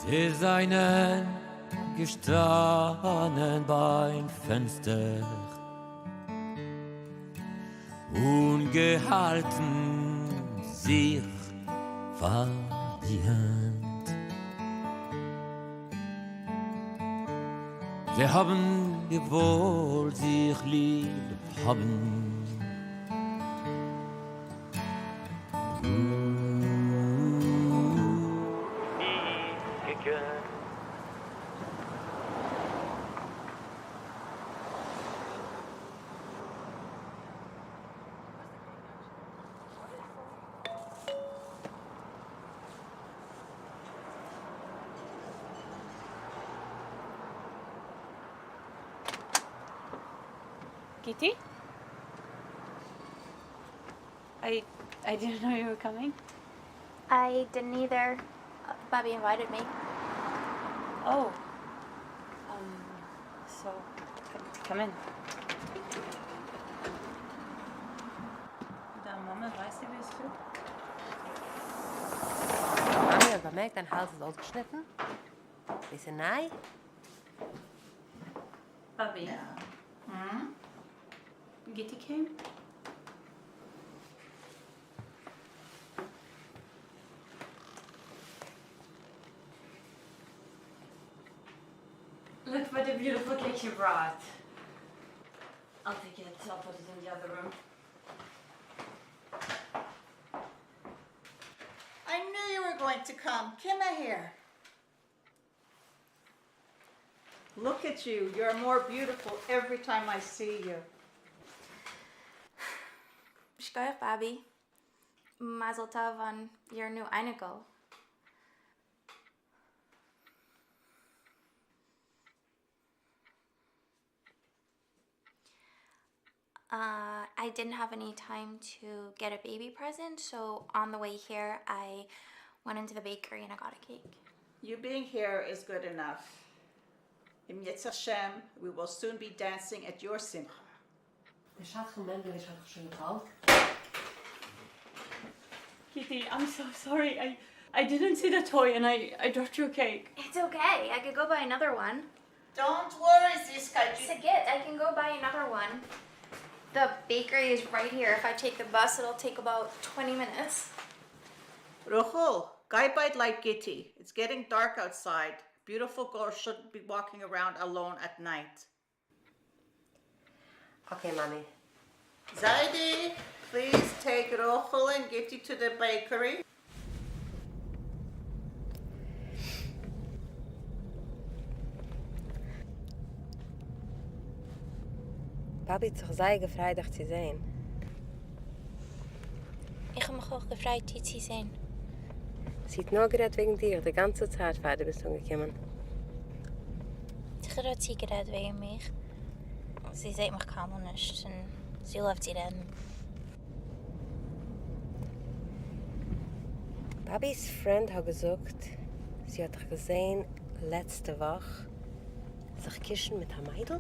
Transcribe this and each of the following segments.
זיי זיינען געשטאנען ביים פענסטער און געהאלטן זיך פאר די הענט. זיי האבן געוואלט זיך ליב האבן. Kitty? I I didn't know you were coming. I didn't either. Bobby invited me. Oh. Um, so, come in. דיין מאמע ווייסט ווי ביסטו? מאמי האט באמערקט דיין האלז איז אויסגעשניטן? דאס איז ניי? באבי? Gitty came? Look what a beautiful cake you brought. I'll take it. I'll put it in the other room. I knew you were going to come. Come here. Look at you. You're more beautiful every time I see you. Shkoyach, Bobby. Mazel tov on your new einikel. Uh, I didn't have any time to get a baby present, so on the way here, I went into the bakery and I got a cake. You being here is good enough. Im yetz Hashem, we will soon be dancing at your simcha. דער שדכן מענדעליש האט דיך שוין געקאלט? Kitty, I'm so sorry. I I didn't see the toy and I I dropped your cake. It's okay. I could go buy another one. Don't worry, Ziska. Sigit, I can go buy another one. The bakery is right here. If I take the bus, it'll take about 20 minutes. Rochel, guy bite like Gitty. It's getting dark outside. Beautiful girls shouldn't be walking around alone at night. Okay מאמי. Zaidi, please take Rochel and Gitty to the bakery. באבי האט זיך זייער געפרייט דיך צו זען. איך האב מיך אויך געפרייט דיר צו זען. זי האט נאר גערעדט וועגן דיר די גאנצע צייט פאר דו ביסט אנגעקומען. זיכער האט זי גערעדט וועגן מיך. זי זעט מיך קיינמאל נישט און זי love ט צו רעדן. באבי'ס friend האט געזאגט זי האט דיך געזען לעצטע וואך זיך קישן מיט א מיידל?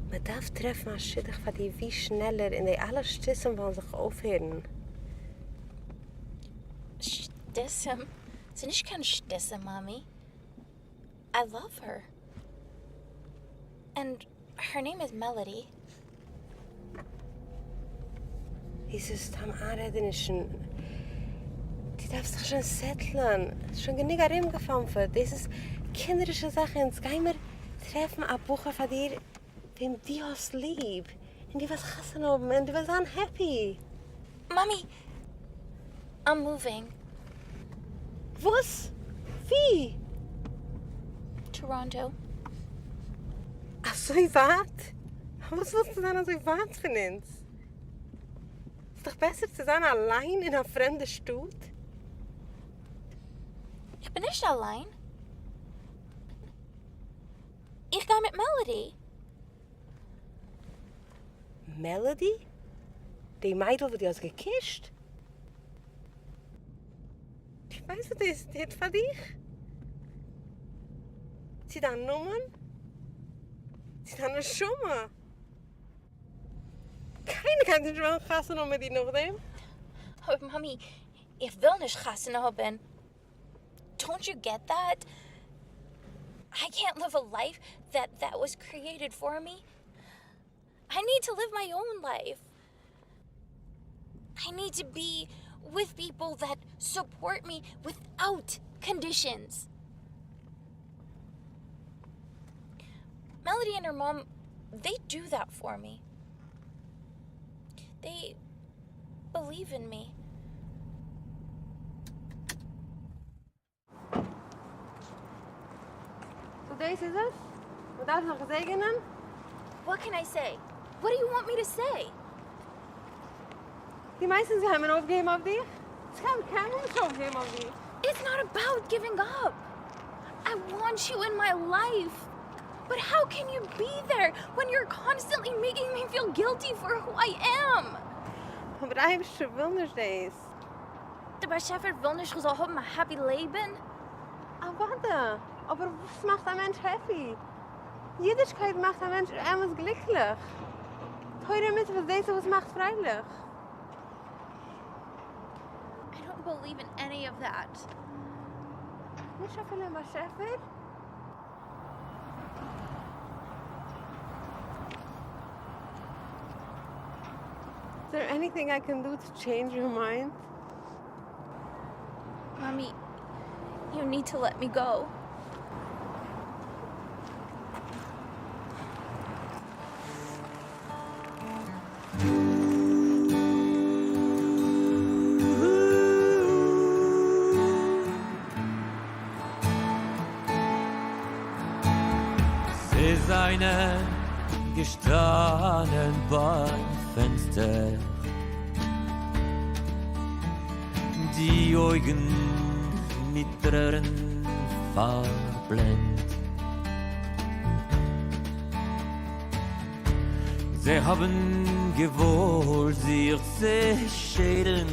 מען דארף טרעפן א שידוך פאר דיר ווי שנעלער און די אלע שטותים וועלן זיך אויפהערן. שטותים? ס'איז נישט קיין שטותים מאמי. I love her. And her name is Melody. דאס איז סתם איינרעדענישן. דו דארפסט זיך שוין settle ען. שוין גענוג ארומגעפאמפעט. דאס איז קינדערישע זאכן. אונז גיימער טרעפן א בחור פאר דיר וועם דו האסט ליב. און דו וועסט חתונה האבן און דו וועסט זיין happy. מאמי, I'm moving. וואס? ווי? Toronto. אזוי ווייט? פארוואס ווילסטו זיין אזוי ווייט פון אונז? ס'איז דאך בעסער צו זיין אליין אין א פרעמדע שטאט. איך בין נישט אליין. איך גיי מיט Melody. Melody? די מיידל וואס דו האסט געקושט? דו ווייסט וואס דאס טוט פאר דיך? צו דיין נאמען? צו דיין נשמה? קיינער גייט נישט וועלן חתונה האבן מיט דיר נאכדעם. אבער מאמי. איך וויל נישט חתונה האבן. Don't you get that? I can't live a life that that was created for me. I need to live my own life. I need to be with people that support me without conditions. Melody and her mom, they do that for me. They believe in me. So דאס איז עס? מען דארף זיך געזעגענען? What can I say? What do you want me to say? דו מיינסט אונז גיימער אויפגעבן אויף דיך? אונז גיימער קיינמאל נישט אויפגעבן אויף דיך. It's not about giving up. I want you in my life. But how can you be there when you're constantly making me feel guilty for who I am? אבער אייבערשטער וויל נישט דאס. דער באשעפער וויל נישט כ'זאל האבן א happy לעבן? אוודאי, אבער וואס מאכט א מענטש happy? אידישקייט מאכט א מענטש אמת גליקליך. תורה ומצוות דאס איז וואס מאכט פרייליך. I don't believe in any of that. נישט אפילו אין באשעפער? Is there anything I can do to change your mind? Mommy, you need to let me go. זיי זיינען געשטאנען ביים פענסטער, די אויגן מיט טרערן פארבלענדט. זיי האבן געוואלט זיך צעשיידן.